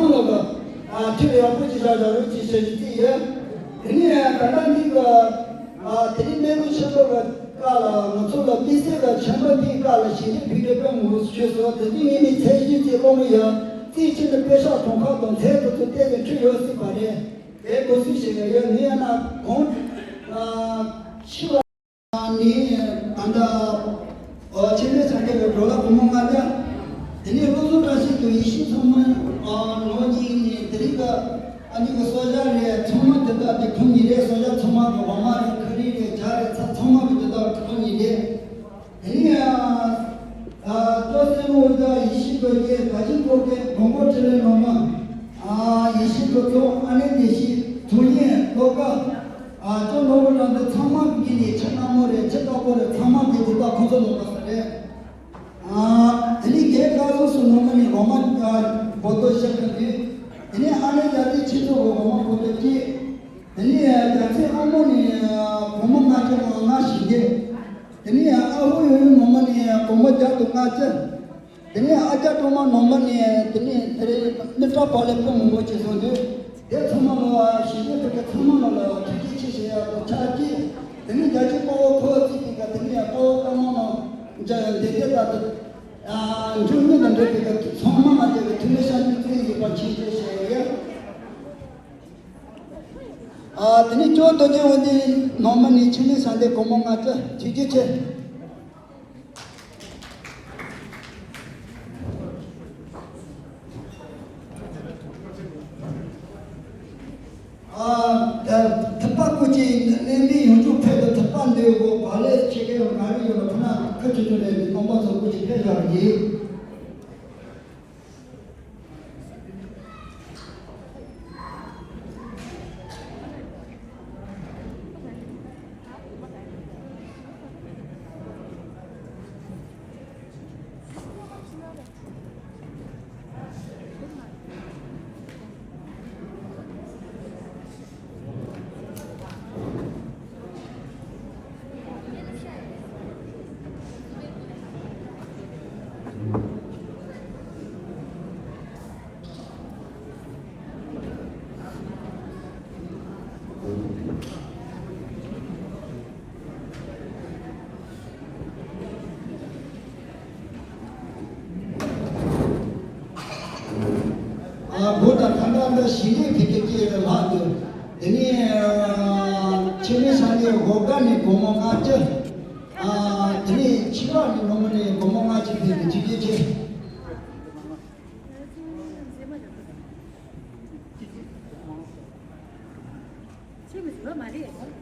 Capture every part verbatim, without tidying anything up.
ལོག་གི་ཁྲིད་ཡག་པོ་ཅིག་བཞག་བཞག་རོགས་ཅིག་བྱེད་ཀྱི་ཡོད། དེ་ནས་ད་ལྟ་འདི་གི་དེ་རིང་སྨན་ལུགས་ཆེན་པོ་གི་སྐབས་ལ་ང་ཚོ་ལ་དམིགས་བསལ་གྱི་ཆེན་པོ་འདིའི་སྐབས་ལ་ཞིང་ལས་བོད་སྐད་སྤེལ་མི་ཞུས་སོ། དེ་དུས་ངས་ནི་ཚད་གཞི་རྩིས་སློང་གི་ཡོད། རྩིས་ཆེ་ནི་པེ་ཤག་གྲངས་ཀ་དང་ཚད་དེ་ཚོ་བལྟས་ནས་ཁྲིད་ཡོད་སྲིད་པ་རེད། དེ་གོ་ཚུལ་ཞིག་ཡོད། ངས་ཡང་ན་གོང་ཕྱི་བ། ནི་ད་ལྟ་ཨོ་ཆེན་པོའི་སངས་རྒྱས་པའི་འགྲོ་ལ་བུ་མོ་ལྔ་བརྒྱ། དེ་ནས་བློ་བཟང་བཀྲ་ཤིས་དང་ཡེ་ཤེས་མཚོ་མོ་ནོར་གཉིས་ནས་དེ་རིང་གི་ཨ་ནི་གི་གསོལ་ཇ་རེད། ཚང་མ་དེ་དག་དེ་ཁོང་གཉིས་རེད། གསོལ་ཇ་ཚང་མ་གི་འོ་མ་རེད། ཁ་རིལ་རེད། ཇ་རེད། ཚྭ་ཚང་མ་གི་དེ་དག་ཁོང་གཉིས་རེད། དེ་ནས་ཨ་ཏོ་སེ་མོ་ད་ཡེ་ཤེས་དགོན་གྱི་བ་ཇི་ཁོ་གའི་མགོན་པོ་ཁྲི་ལེན་ནོར་མ། ཨ་ཡེ་ཤེས་ཁོ་ཚོ་ཨ་ནེ་བདེ་སྐྱིད་ཐུགས་ཡིན་ལོ་ཀ་ཨ་ཅོ་ནོར་བུ་རང་འདི་ཚང་མ་གི་ནས་ཆེ་ན་མོ་རེད། ཆེ་ཀ་པོ་རེད། ཚང་མ་གི་འདི་དག་ཁོ་ཚོ་ལོ་ཀ་ས་རེད། ཨ་དེ་ནས་རྒན་བཀའ་ཟུར་སུ་ནོར་མ་ནས་འོ་མ་ཨ་བོ་ཏོ་བཞི་ཁ་འདུས། དེ་ནས་ཨ་ནེ་རྒྱ་རྩེ་ཆེ་ཚོ་གི་འོ་མ་བོ་ཏོ་གཅིག་དེ་ནས་རྒྱ་རྩེ་ཨ་མོ་ནས་འོ་མ་ལྔ་བརྒྱ་དང་ལྔ་བཞི་བརྒྱ། དེ་ནས་ཨ་ཧོ་ཡོ་ཡོ་ནོར་མ་ནས་འོ་མ་བརྒྱ་དང་ལྔ་བརྒྱ། དེ་ནས་ཨ་ཅག་གྲོ་མ་ནོར་མ་ནས་དེ་ནས་དེ་རེད། མི་སྐྲག་པ་ལས་ཕོ་མང་པོ་ཅིག་སོང་དུས་དེ་ཚང་མ་ལ་ཞི་བདེ་ཕུལ་གི་ཚང་མ་ལ་ལ་ཐུགས་རྗེ་ཆེ་ཞུ་ཡག་དང་ཕྱག་སྐྱིད། དེ་ནས་རྒྱ་ཆེ་དཔའ་བོ་ཁོ་བརྩིས་པའི་ག་དེ་ནས་དཔའ་བོ་ཀ་མ་ནང་འཇའ་ཡང་དེ་དེ་ལྟ་དུ་འབྱུང་གནས་དང་འབྲེལ་བའི་ག་ཚང་མ་ང་རྒྱལ་བའི་ཐུགས་ལས་ཤར་ནས་བརྩེ་ཡོད་པ་ཆེ་ཞུ་ཞུ་ཡག་ཨ་དེ་ནས་ཅོ་རྡོ་རྗེ་འོད་ལྡན་ནོར་མ་ནས་ཆེ་ནས་ས་འདས་སྒོར་མོ་ལྔ་བཅུ་ཐུགས་རྗེ་ཆེ། ཨ་ད་ཐུབ་པ་སྐུ་ཅིག་གནས་འདི་ཡོངས་རྫོགས་ཕེབས་དུ་ཐུབ་པ་འདི། ཡོད་གོ་བ་ལས་ཆེ་གེ་ཡོད་ག་རེ་ཡོད་ལ་ཁོ་ན་ཁ་ཆུ་ཆུ་ལས་ནི་སྟོང་པ་ཚོ་སྐུ་ཅི་ཕེབས་བཞག་གི། ཨ་བུ་དང་ཐང་ཀ་འདི་ཞིང་ལས་ཕི་ཏི་སྐྱེས་ལ་ལྷག་ཏུ། དེ་ནས་ཨ་ཆེན་མོ་ས་ནས་འགོ་དགའ་ནས་སྒོར་མོ་ལྔ་བཅུ། ཨ་དེ་ནས་ཕྱི་ལོགས་ནས་ནོར་མོ་ནས་སྒོར་མོ་ལྔ་བཅུ་ཕུལ་ཏེ་ཐུགས་རྗེ་ཆེ། ཆེ་མི་ཟིན་པ་མ་རེད།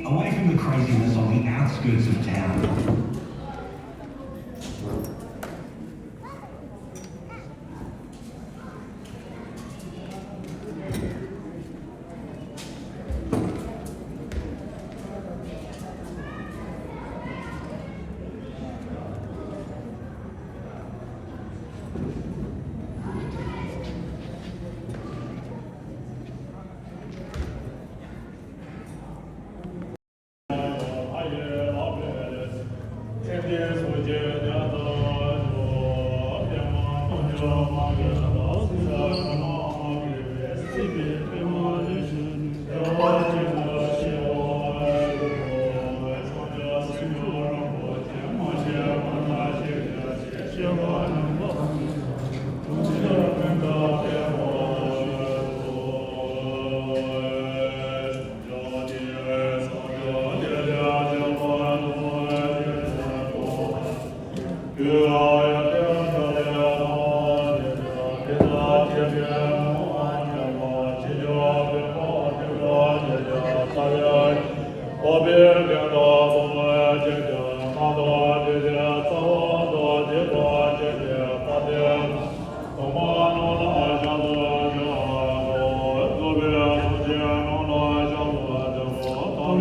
Away from the craziness on the outskirts of town.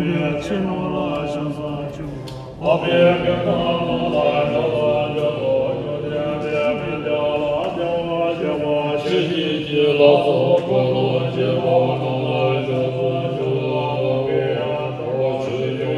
ཕྱི་ནང་ལ་ཤ་ཟ་བཅུག་འཕགས་པའི་དགེ་འདུན་ལ་ཤ་ཟ་བཅུག་ཆོས་ལྡན་པའི་མི་དགེ་ལ་སྐྱེ་བ་སྐྱེ་བ་ཤི་ཞིང་རྒྱས་ལ་སོགས་འཁོར་ལོ་བཅས་པ་རྣམས་ལ་ཤ་ཟ་བཅུག་འཕགས་པའི་ཡང་དག་པར་ཆོས་ཀྱང་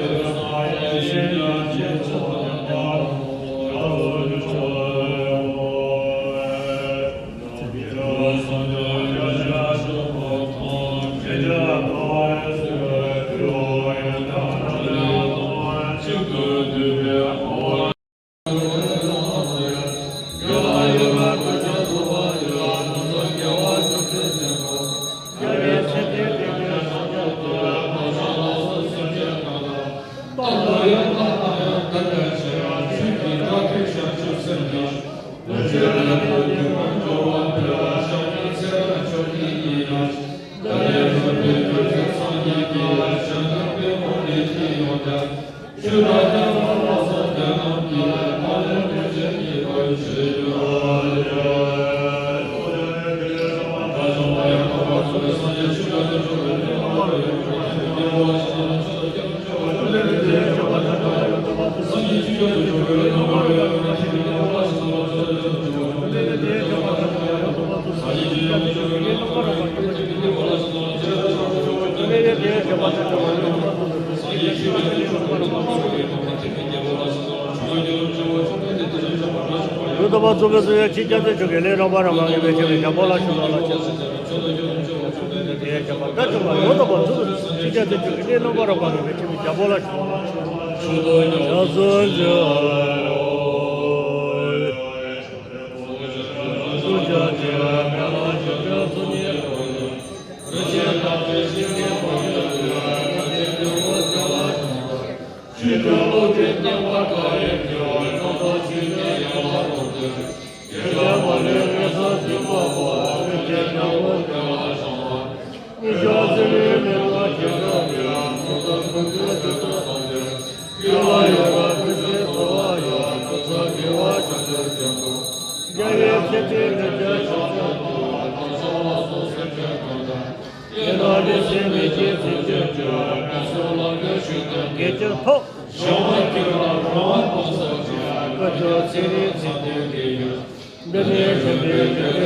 ཡོད་གསུངས་པ་ཡེ་ཤེས་ཀྱི་ཞིང་དང་ལྡན་པ། ཡུལ་དུ་མ་བཙུགས་པའི་སྲོལ་ཡང་ཕྱི་རྒྱལ་དུ་བྱུང་གི་ལས་རྣམ་པར་རང་གིས་མི་བྱེད་པའི་རྒྱལ་པོ་ལ་ཞུ་བ་ལ་བྱེད། དེའི་རྒྱལ་པོ་ད་བྱུང་བ་ཡུལ་དུ་མ་བཙུགས་ཕྱི་རྒྱལ་དུ་བྱུང་གི་ལས་རྣམ་པར་རང་གིས་མི་བྱེད་པའི་རྒྱལ་པོ་ལ་ཞུ་བ་ལ་བྱེད།